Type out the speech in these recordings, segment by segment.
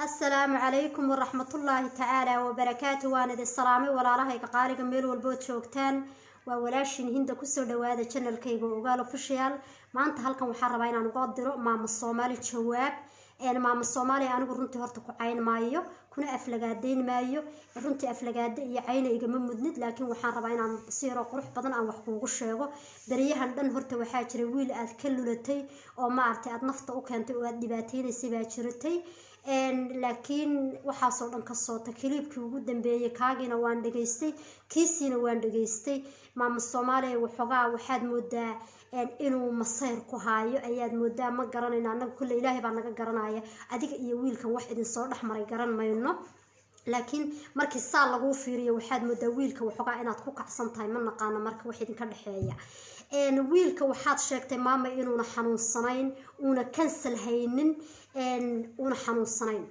Asalaamu calaykum waraxmatullaahi tacaala wabarakaatu. Waan idin salaamay, walaalahayga qaaliga, meel walbood joogtaan. Waa walaashin Hinda. Kusoo dhawaada channelkayga Ogaal Official. Maanta halkan waxaan rabaa inaan uga diro Maama Soomaali jawaab. Maama Soomaaliya, anigu runtii horta ku cayn maayo, kuna aflagaadeyn maayo. Runtii aflagaade iyo cayna igama mudnid, laakiin waxaan rabaa inaan si yaroo qurux badan aan wax kuugu sheego. Beryahan dhan horta waxaa jira wiil aad ka lulatay oo maaragtay aad nafta u keentay oo aad dhibaateynaysay baa jiratay, laakiin waxaasoo dhan kasoo ta clipkii ugu dambeeyey kaagiina waan dhegaystay, kiisiina waan dhegaystay. Maama Soomaaliya, waxoogaa waxaad moodaa inuu masayr ku haayo ayaad moodaa. Ma garanayno annaga, kulle Ilaahay baa naga garanaya. Adiga iyo wiilkan wax idinsoo dhex maray garan mayno, laakiin markii saa laguu fiiriyo waxaad moodaa wiilka waxoogaa inaad ku kacsan tahay. Ma naqaano marka wax idinka dhexeeya. Wiilka waxaad sheegtay, maama, inuuna xanuunsanayn, uuna kansal haynin, uuna xanuunsanayn.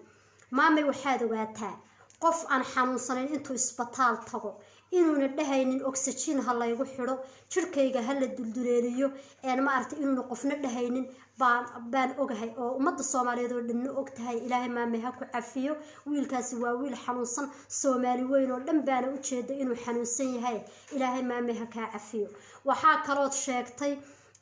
Maamay, waxaad ogaataa qof aan xanuunsanayn intuu isbitaal tago inuuna dhahaynin oxygen ha laygu xidho, jirkayga ha la dulduleeliyo. Maaragtay, inuuna qofna dhahaynin baan ogahay oo ummadda Soomaaliyeed oo dhanna og tahay. Ilaahay, maamay, ha ku cafiyo. Wiilkaasi waa wiil xanuunsan, Soomaali weyn oo dhan baana ujeeda inuu xanuunsan yahay. Ilaahay, maamay, ha kaa cafiyo. Waxaa kalood sheegtay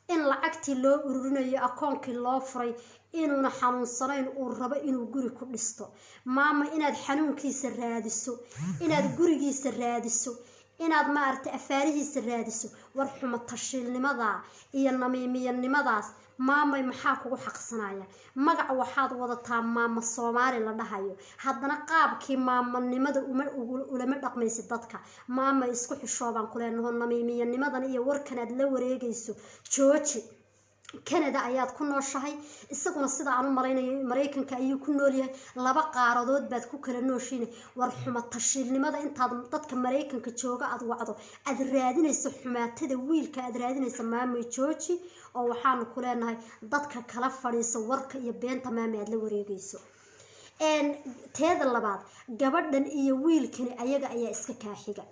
in lacagtii loo ururinayo, akoonkii loo furay, inuuna xanuunsanayn, uu rabo inuu guri ku dhisto. Maama, inaad xanuunkiisa raadiso, inaad gurigiisa raadiso, inaad maaragtay afaarihiisa raadiso, war xumo tashiilnimadaa iyo namiimiyanimadaas, maamay, maxaa kugu xaqsanaya? Magac waxaad wadataa Maama Soomaali la dhahayo, haddana qaabkii maamanimada uma ulama dhaqmaysid dadka. Maamay, isku xishoobaan kuleenaho. Namiimiyanimadan iyo warkan aad la wareegayso jooji. Canada ayaad ku nooshahay, isaguna sida aan u malaynayo Maraykanka ayuu ku noolyahay. Laba qaaradood baad ku kala nooshiin. War xumo tashiilnimada intaad dadka Maraykanka jooga aad wacdo, aad raadinayso xumaatada wiilka aad raadinayso, maamay, jooji. Oo waxaanu ku leenahay dadka kala fadhiiso warka iyo beenta, maamay, aad la wareegayso. Teeda labaad, gabadhan iyo wiilkani ayaga ayaa iska kaaxiga,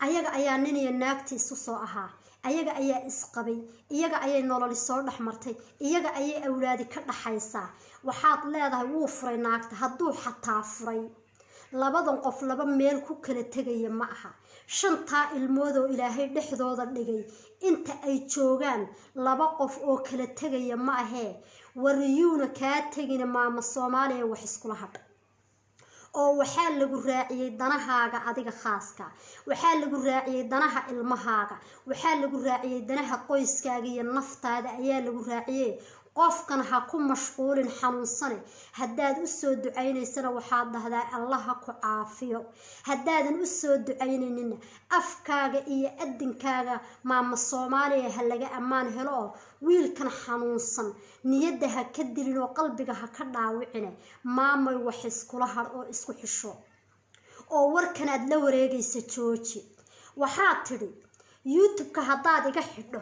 ayaga ayaa nin iyo naagtii isu soo ahaa, ayaga ayaa isqabay, iyaga ayay nololi soo dhexmartay, iyaga ayay awlaadi ka dhaxaysaa. Waxaad leedahay wuu furay naagta. Hadduu xataa furay, labadan qof laba meel ku kala tegaya ma aha. Shantaa ilmoodoo Ilaahay dhexdooda dhigay inta ay joogaan laba qof oo kala tegaya ma ahee. Wariyuuna kaa tegina, Maama Soomaaliya, wax iskula hadh. Oo waxaa lagu raaciyey danahaaga adiga khaaska, waxaa lagu raaciyey danaha ilmahaaga, waxaa lagu raaciyey danaha qoyskaaga iyo naftaada ayaa lagu raaciyey. Qofkan ha ku mashquulin xanuunsane. Haddaad usoo ducaynaysana waxaad dhahdaa "Allaha ku caafiyo". Haddaadan usoo ducaynayninna afkaaga iyo adinkaaga, Maama Soomaaliya, ha laga ammaan helo. Oo wiilkan xanuunsan niyadda ha ka dilin oo qalbiga ha ka dhaawicine. Maamay, wax iskula hadh oo isku xisho, oo warkan aad la wareegaysa jooji. Waxaad tidhi YouTube-ka haddaad iga xidho,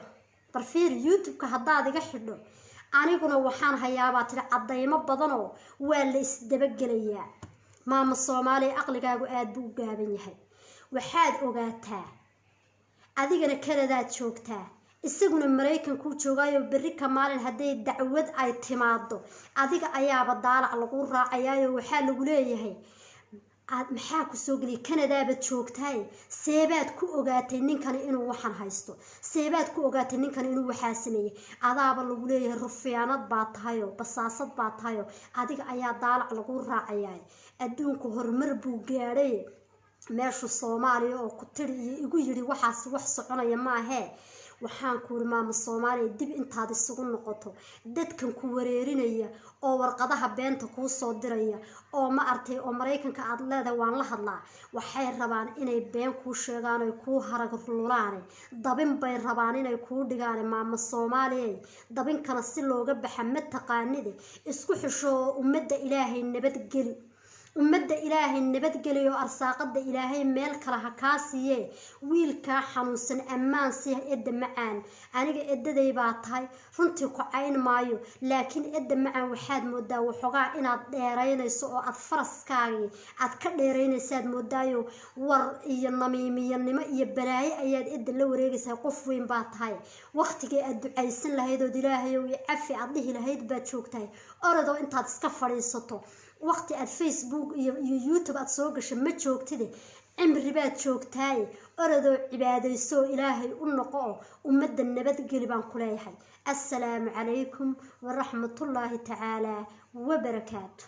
barfiir, YouTube-ka haddaad iga xidho, aniguna waxaan hayaabaa tidhi caddaymo badanoo waa la isdabagelayaa. Maama Soomaaliya, aqligaagu aada buu u gaaban yahay. Waxaad ogaataa adigana Kanadaad joogtaa, isaguna Maraykankuu joogaayo. Berri ka maalin hadday dacwad ay timaado, adiga ayaaba daalac lagu raacayaayo. Waxaa lagu leeyahay aad maxaa kusoo geliyay? Kanadaabaad joogtaay, seebaad ku ogaatay ninkani inuu waxan haysto? Seebaad ku ogaatay ninkani inuu waxaa sameeyey? Adaaba lagu leeyahay rufiyaanad baa tahayo, basaasad baa tahayo. Adiga ayaa daalac lagu raacayaa. Adduunku horumar buu gaadhay. Meeshu Soomaaliya oo ku tiri iyo igu yidhi waxaas wax soconaya maahee. Waxaan ku uri, Maama Soomaaliya, dib intaad isugu noqoto dadkan ku wareerinaya oo warqadaha beenta kuu soo diraya oo ma artay oo Maraykanka aad leedahay waan la hadlaa, waxay rabaan inay been kuu sheegaan oy kuu harag lulaane. Dabin bay rabaan inay kuu dhigaan. Maama Soomaaliya, dabinkana si looga baxa ma taqaanide. Isku xisho oo ummadda Ilaahay nabadgeli, ummadda Ilaahay nabadgeliyo, oo arsaaqada Ilaahay meel kale ha kaa siiyee. Wiilkaa xanuunsan ammaan siiya. Edda macaan, aniga edaday baa tahay, runtii ku cayn maayo, laakiin edda macaan, waxaad moodaa waxoogaa inaad dheeraynayso oo aad faraskaagii aad ka dheeraynaysaad moodaayo. War iyo namiimiyanimo iyo balaayo ayaad edda la wareegaysaa. Qof weyn baa tahay. Waqtigii aad ducaysan lahayd ood "Ilaahayow i cafi" aad dhihi lahayd baad joogtahay. Orodoo intaad iska fadhiisato. Waqti aad Facebook iyo YouTube aad soo gasho ma joogtide, cimri baad joogtaaye. Orodoo cibaadaysoo Ilaahay u noqo oo ummadda nabadgeli baan ku leeyahay. Assalaamu calaykum waraxmatullaahi tacaalaa wabarakaatu.